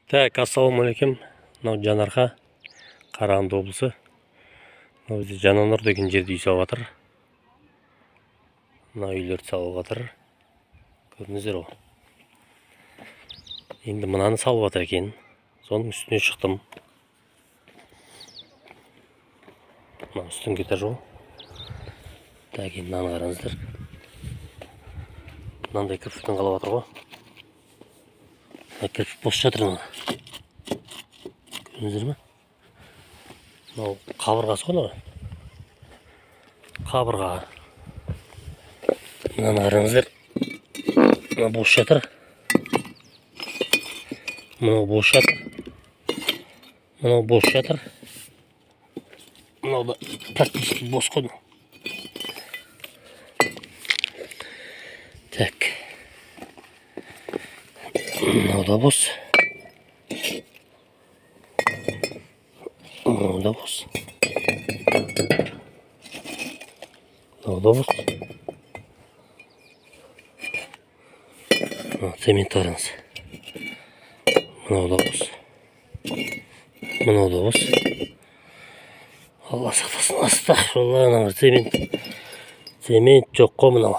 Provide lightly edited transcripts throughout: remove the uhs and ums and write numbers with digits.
Так, ассалаумағалейкум. Мынау Жанарқа, Қарағанды облысы. Мынау бізде Жананұр деген жерде үй салып жатыр. Мына үйлерді салып жатыр. Көрдіңіздер ғой. Енді мынаны салып жатыр екен. Соның үстіне шықтым. Мына үстіңгі этаж ғой. Так, енді мынаны қараңыздар. Мынандай кірпіштен қалап жатыр ғой. Мына кірпіш бос жатыр мына. Көрдіңіздер ме? Мынау қабырғасы ғой мынау. Қабырға. Мынаны қараңыздар. Мына бос жатыр. Мынау бос жатыр. Мынау бос жатыр. Мынау да практически бос қой. Так. Мынау да бос. Мынау да бос. Мынау да бос. Цемент қараңыз. Мынау да бос. Мынау да бос. Алла сақтасын, астағфирулла, анау цемент. Цемент жоқ қой мынау.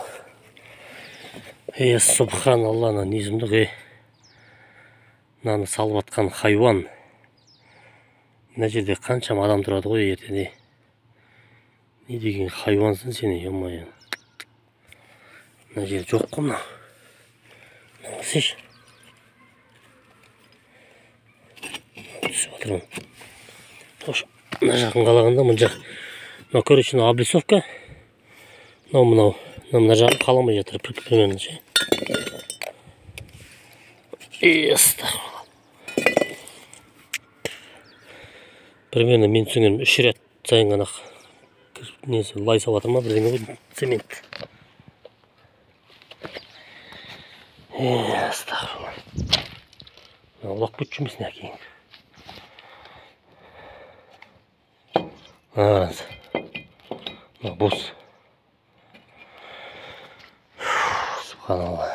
Ей, субханалла, ана не сұмдық, ей. Мынаны салып атқан хайуан. Мына жерде қаншама адам тұрады ғой ертең. Не деген хайуансың сен, ё-моё. Мына жер жоқ қой мынау. Мынаны қарасайшы. Түсіп жатыр. Мына жақын қалағанда мына жақ. Мынау, короче, мынау облицовка. Мынау мынау. Мына жағын қаламай жатыр примерно ше. Астағфирулла. Примерно мен түсінгенім 3 ряд сайын ғана несі лай салып жатыр ма бірдеңе ғой, цемент. Астағфирулла. Улап кетіп жүрмесін әкең. Мына қараңыз. Мына бос. Субханалла.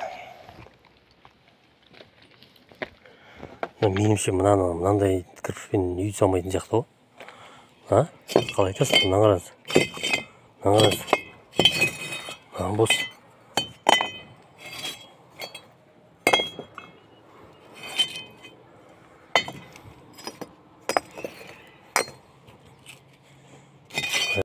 Меніңше мынаны мынандай кірпішпен үй салмайтын сияқты ғой. А? Қалай айтасың? Мынаны қараңыз. Мынаны қараңыз. Мына бос.